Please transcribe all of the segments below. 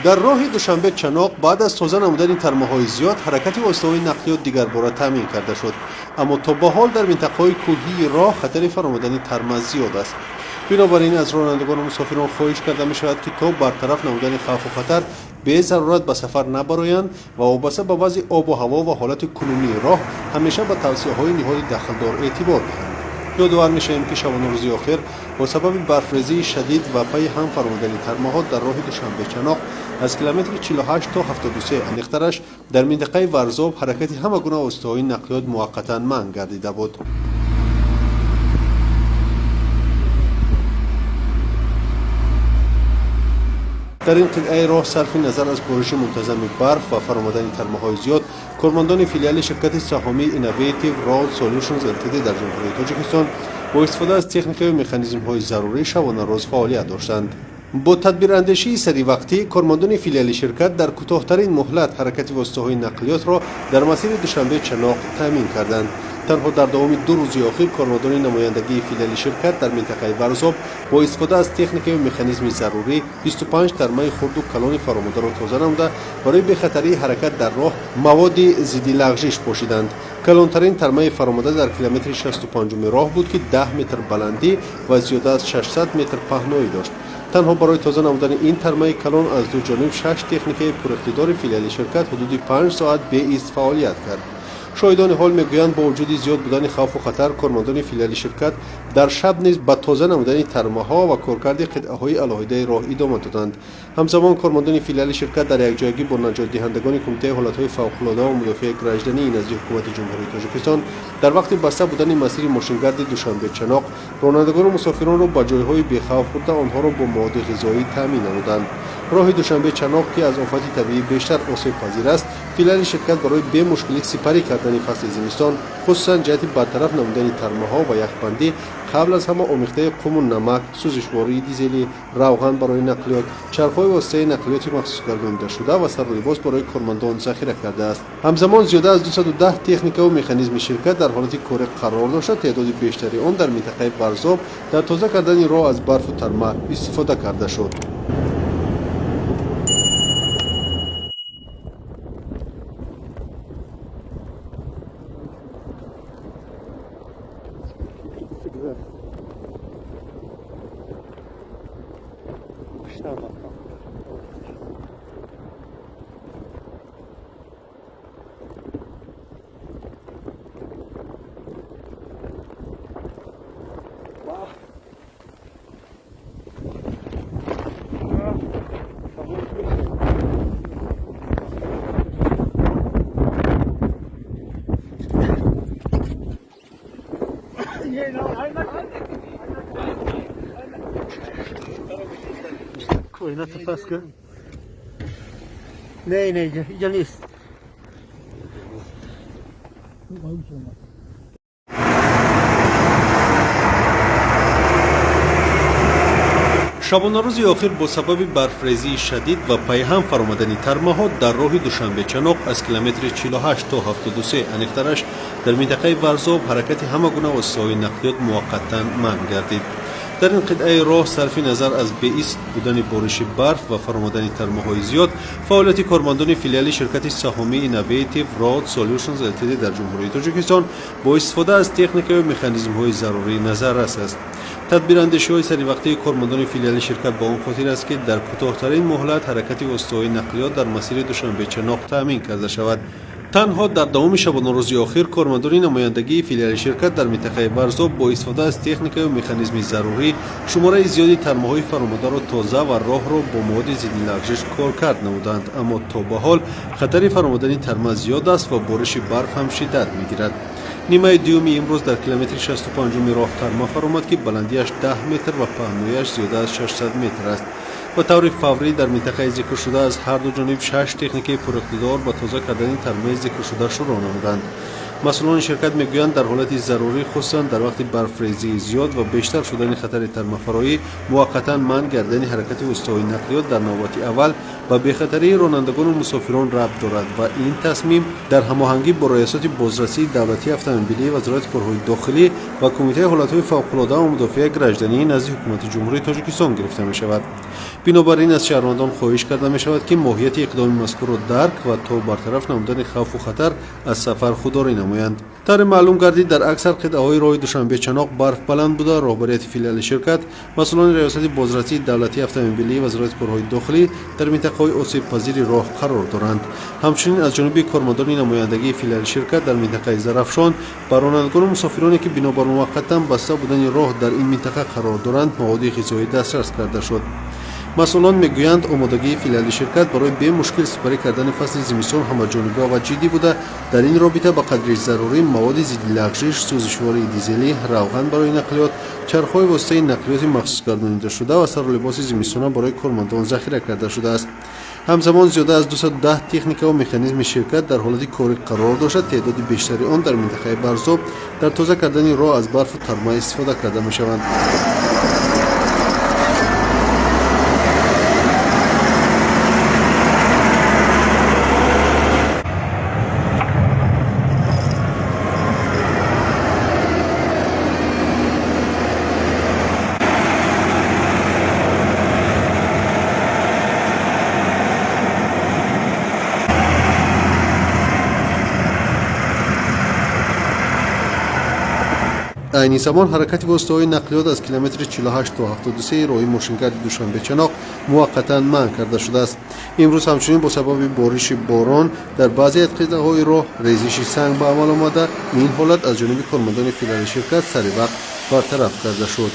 Дар роҳи Душанбе Чаноқ баъд аз тоза намудани тармаҳои зиёд ҳаракати воситаҳои нақлиёт дигарбора таъмин карда шуд. Аммо то ба ҳол дар минтақаҳои кӯҳии роҳ хатари фаромадани тарма зиёд аст. Бинобар ин аз ронандагону мусофирон хоҳиш карда мешавад, ки то бартараф намудани хавфу хатар безарурат ба сафар набароянд ва вобаста ба вазъи обу ҳаво ва ҳолати кунунии роҳ ҳамеша ба тавсияҳои ниҳоди дахлдор эътибор диҳанд. Ёдовар мешавем, ки шабонарӯзи охир бо сабаби барфрезии шадид ва пайи ҳам фаромадани тармаҳо дар роҳи Душанбе-Чаноқ аз километри 48 то 73, аниқтараш дар минтақаи Варзоб, ҳаракати ҳама гуна воситаҳои нақлиёт муваққатан манъ гардида буд. Дар ин қитъаи роҳ сарфи назар аз бориши мунтазами барф ва фаромадани тармаҳои зиёд, кормандони филиали ширкати саҳомии Innovative Road Solutions Ltd дар Ҷумҳурии Тоҷикистон бо истифода аз техникаю механизмҳои зарурӣ шабонарӯз фаъолият доштанд. Бо тадбирандешии саривақтӣ кормандони филиали ширкат дар кӯтоҳтарин муҳлат ҳаракати воситаҳои нақлиётро дар масири Душанбе-Чаноқ таъмин карданд. Танҳо дар давоми 2 рӯзи охир кормандони намояндагии филиали ширкат дар минтақаи Варзоб бо истифода аз техникаю механизми зарурӣ 25 тармаи хурду калони фаромадаро тоза намуда, барои бехатарии ҳаракат дар роҳ маводи зидди лағжиш пошиданд. Калонтарин тармаи фаромада дар километри 65-уми роҳ буд, ки 10 метр баландӣ ва зиёда аз 600 метр паҳноӣ дошт. Танҳо барои тоза намудани ин тармаи калон аз ду ҷониб 6 техникаи пуриқтидори филиали ширкат ҳудуди 5 соат беист фаъолият кард. Шоҳидони ҳол мегӯянд, бо вуҷуди зиёд будани хавфу хатар кормандони филиали ширкат дар шаб низ ба тоза намудани тармаҳо ва коркарди қитъаҳои алоҳидаи роҳ идома доданд. Ҳамзамон кормандони филиали ширкат дар якҷоягӣ бо наҷотдиҳандагони Кумитаи ҳолатҳои фавқулода ва мудофиаи граждании назди Ҳукумати Ҷумҳурии Тоҷикистон дар вақти баста будани масири мошингарди Душанбе-Чаноқ ронандагону мусофиронро ба ҷойҳои бехавф бурда, онҳоро бо маводи ғизоӣ таъмин намуданд. Роҳи Душанбе-Чаноқ, ки аз офати табиӣ бештар осебпазир аст, филиали ширкат барои бемушкилӣ сипарӣ кардани фасли зимистон, хусусан ҷиҳати бартараф намудани тармаҳо ва яхбандӣ, қабл аз ҳама омехтаи қуму намак, сӯзишвории дизелӣ, равған барои нақлиёт, чархҳои воситаи нақлиёти махсусгардонидашуда ва сару либос барои кормандон захира кардааст. Ҳамзамон зиёда аз 210 техникаву механизми ширкат дар ҳолати корӣ қарор дошта, теъдоди бештари он дар минтақаи Варзоб дар тоза кардани роҳ аз барфу тарма истифода карда шуд. Nee, nee, ja nicht. Шабонарӯзи охир бо сабаби барфрезии шадид ва пайҳам фаромадани тармаҳо дар роҳи Душанбе-Чаноқ аз километри 48 то 73, аниқтараш дар минтақаи Варзоб, ҳаракати ҳама гуна воситаҳои нақлиёт муваққатан манъ гардид. Дар ин қитъаи роҳ сарфи назар аз беист будани бориши барф ва фаромадани тармаҳои зиёд, фаъолияти кормандони филиали ширкати саҳомии Innovative Road Solutions Ltd дар Ҷумҳурии Тоҷикистон бо истифода аз техникаю механизмҳои зарурӣ назаррас аст. Тадбирандешиҳои саривақтии кормандони филиали ширкат ба он хотир аст, ки дар кӯтоҳтарин муҳлат ҳаракати воситаҳои нақлиёт дар масири Душанбе-Чаноқ таъмин карда шавад. Танҳо дар давоми шабонарӯзи охир кормандони намояндагии филиали ширкат дар минтақаи Варзоб бо истифода аз техникаю механизми зарурӣ шумораи зиёди тармаҳои фаромадаро тоза ва роҳро бо маводи зидди лағжиш коркард намуданд. Аммо то ба ҳол хатари фаромадани тарма зиёд аст ва бориши барф ҳам шиддат мегирад. Нимаи дуюми имрӯз дар километри 65-уми роҳ тарма фаромад, ки баландиаш 10 метр ва паҳнояш зиёда аз 600 метр аст. Ба таври фаврӣ дар минтақаи зикршуда аз ҳар ду ҷониб 6 техникаи пуриқтидор ба тоза кардани тармаи зикршуда шурӯъ намуданд. Масъулони ширкат мегӯянд, дар ҳолати зарурӣ, хусусан дар вақти барфрезии зиёд ва бештар шудани хатари тармафароӣ, муваққатан манъ гардани ҳаракати воситаҳои нақлиёт дар навбати аввал ба бехатарии ронандагону мусофирон рабт дорад ва ин тасмим дар ҳамоҳангӣ бо Раёсати бозрасии давлатии автомобилии Вазорати корҳои дохилӣ ва Кумитаи ҳолатҳои фавқулода ва мудофиаи граждании назди Ҳукумати Ҷумҳурии Тоҷикистон гирифта мешавад. Бинобар ин аз шаҳрвандон хоҳиш карда мешавад, ки моҳияти иқдоми мазкурро дарк ва то бартараф намудани хавфу хатар аз сафар худдорӣ намоянд. Тавре маълум гардид, дар аксар қитъаҳои роҳи Душанбе-Чаноқ барф баланд буда, роҳбарияти филиали ширкат, масъулони Риёсати бозрасии давлатии автомобилии Вазорати корҳои дохилӣ дар минтақаҳои осебпазири роҳ қарор доранд. Ҳамчунин аз ҷониби кормандони намояндагии филиали ширкат дар минтақаи Зарафшон ба ронандагону мусофироне, ки бинобар муваққатан баста будани роҳ дар ин минтақа қарор доранд, маводи ғизоӣ дастрас карда шуд. Масъулон мегӯянд, омодагии филиали ширкат барои бемушкил сипарӣ кардани фасли зимистон ҳамаҷониба ва ҷиддӣ буда, дар ин робита ба қадри зарурӣ маводи зидди лағжиш, сӯзишвории дизелӣ, равған барои нақлиёт, чархҳои воситаи нақлиёти махсус гардонидашуда ва сару либоси зимистона барои кормандон захира карда шудааст. Ҳамзамон зиёда аз 210 техника ва механизми ширкат дар ҳолати корӣ қарор дошта, теъдоди бештари он дар минтақаи Барзоб дар тоза кардани роҳ аз барфу тарма истифода карда мешаванд. Айни замон ҳаракати воситаҳои нақлиёт аз километри 48 то 73 роҳи мошингарди Душанбе-Чаноқ муваққатан манъ карда шудааст. Имрӯз ҳамчунин бо сабаби бориши борон дар баъзе аз қитъаҳои роҳ резиши санг ба амал омада, ин ҳолат аз ҷониби кормандони филиали ширкат сари вақт бартараф карда шуд.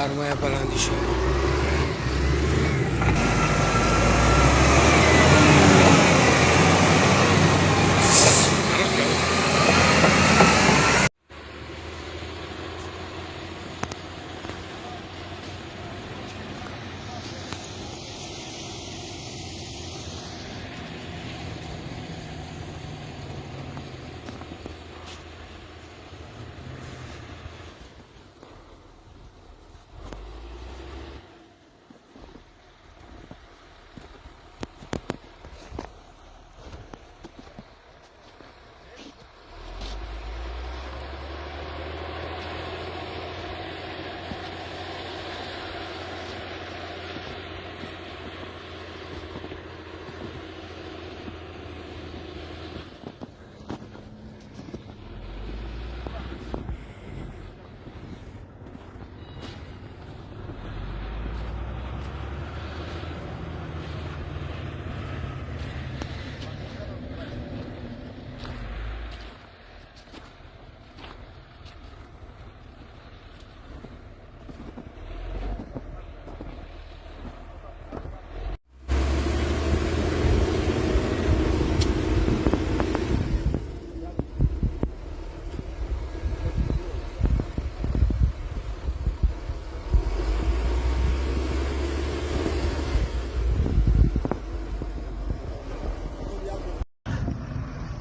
Armaya баландишон.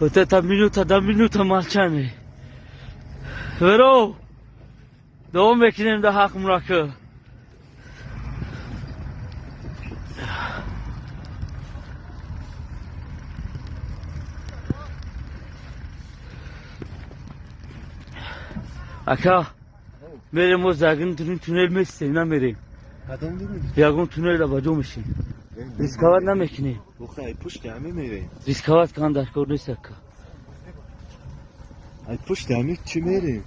Вот это минута до минута молчание. Веро! Давом мекунем да ҳақ мурака. Ака, мерем мо загин туннел местем, намерем. Ягон туннел да баҷо мешем. Рисковать намекунем. Ай пушти ҳами мерем. Рисковать кан дар кор нест, ака. Ай пушти ҳами чӣ мерем?